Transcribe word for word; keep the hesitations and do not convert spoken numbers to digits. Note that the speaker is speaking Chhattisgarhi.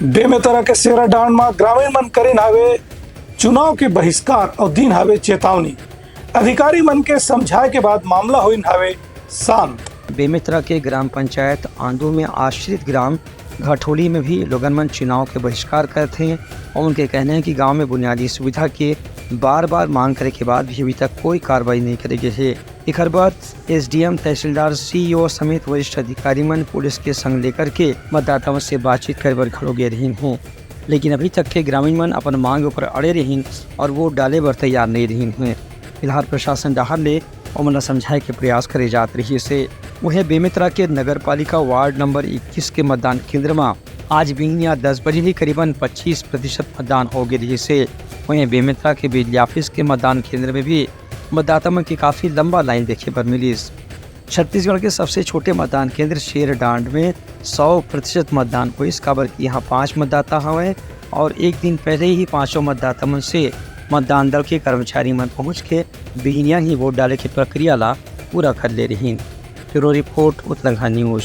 बेमेतरा के शेराडांड म ग्रामीण मन करिन हावे चुनाव के बहिष्कार अउ दीन हावे चेतावनी। अधिकारी मन के समझाए के बाद मामला होइन हावे शांत। बेमेतरा के ग्राम पंचायत आंदू में आश्रित ग्राम घाटोली में भी लोगन मन चुनाव के बहिष्कार करत हें अउ उनके कहना हे कि गांव में बुनियादी सुविधा के बार-बार मांग करे के बाद भी अभी तक कोई कार्रवाई नहीं करे गे हे। एखर बाद एसडीएम, तहसीलदार, सीईओ समेत वरिष्ठ अधिकारी मन पुलिस के संग लेकर के मतदाता मन से बातचीत करे बर घलो गे रहिन हें, लेकिन अभी तक के ग्रामीण मन अपन मांग ऊपर अड़े रहिन अउ वोट डाले बर तैयार नहीं रहिन हें। फिलहाल प्रशासन डहार ले ओमन ला समझाए के प्रयास करे जात रहिस हे। उहें, बेमेतरा के नगर पालिका वार्ड नंबर इक्कीस के मतदान केंद्र म आज बिहनिया दस बजे ही करीबन पच्चीस प्रतिशत मतदान हो गे रहिस हे। उहें, बेमेतरा के बिजली ऑफिस के मतदान केंद्र में भी मतदाता मन के काफी लंबा लाइन देखे बर मिलिस। छत्तीसगढ़ के सबसे छोटे मतदान केंद्र शेरडांड में सौ प्रतिशत मतदान होइस, काबर कि यहाँ पांच मतदाता हवय अउ एक दिन पहले ही पांचों मतदाता मन से मतदान दल के कर्मचारी मन पहुंच के बिहनिया ही वोट डाले के प्रक्रिया ला पूरा कर ले रहिन। Bureau report, Uttarakhand news.